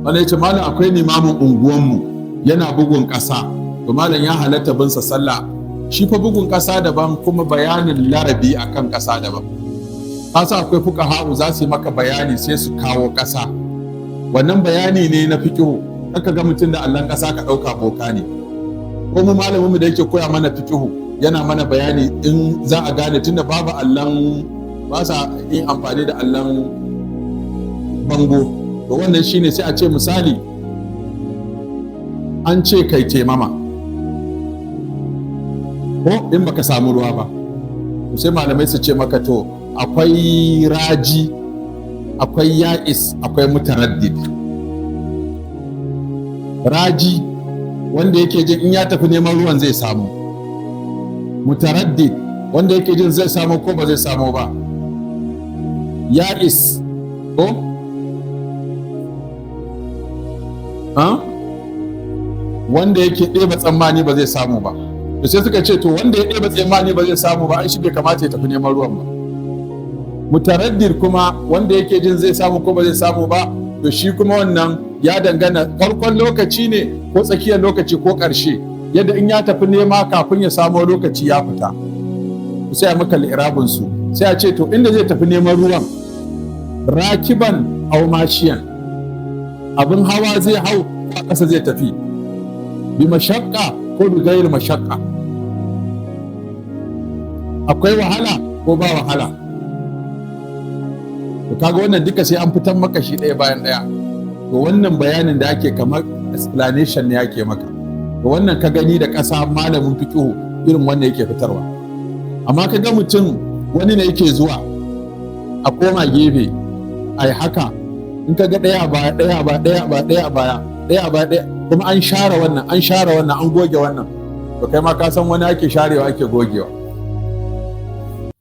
Wanda ya ce, "Malam, akwai limamin unguwanmu yana bugun ƙasa, to malam, ya halatta bin sa sallah?" Shi fa bugun ƙasa daban, kuma bayanin larabi akan ƙasa daban. Kasa akwai fuqaha'u za su yi maka bayani, sai su kawo ƙasa. Wannan bayani ne na fiqihu. Kaka ga mutum da allon ƙasa ka ɗauka boka ne. Ko mu, malamin mu da yake koya mana fiqihu yana mana bayani in za a gane, tunda babu allon, ba sa yin amfani da allon bango. To wannan shine sai a ce, misali, an ce kai taimama ko in baka samu ruwa ba, to sai malamai su ce maka, to akwai raji, akwai ya'is, akwai mutaraddid. Raji, wanda yake jin in ya tafi neman ruwan zai samu. Mutaraddid, wanda yake jin zai samu ko ba zai samu ba. Ya'is ko ha? Wanda yake ɗeba tsammani ba zai samu ba. To sai suka ce, to wanda ya ɗeba tsammani ba zai samu ba, ai shi bai kamata ya tafi neman ruwan ba. Mutaraddid kuma, wanda yake jin zai samu ko ba zai samu ba, to shi kuma wannan ya dangana, farkon lokaci ne ko tsakiyar lokaci ko ƙarshe, yadda in ya tafi nema, kafin ya samo lokaci ya fita. Sai a maka li'irabin su, sai a ce, to inda zai tafi neman ruwan, rakiban aw mashiyan, abin hawa zai hau, a ƙasa zai tafi, bi mashaqqa ko bi gairi mashaqqa, akwai wahala ko ba wahala. To kaga wannan duka sai an fitar maka shi ɗaya bayan ɗaya. To wannan bayanin da ake, kamar explanation ne ake maka. To wannan ka gani da ƙasa, malamin fiqihu irin wannan yake fitarwa. Amma ka ga mutum, wani ne yake zuwa a koma gefe ai haka, in ka ga ɗaya baya ɗaya ba ɗaya ba ɗaya baya ɗaya ba ɗaya, kuma an share wannan, an share wannan, an goge wannan, to kai ma ka san wani ake sharewa, ake gogewa.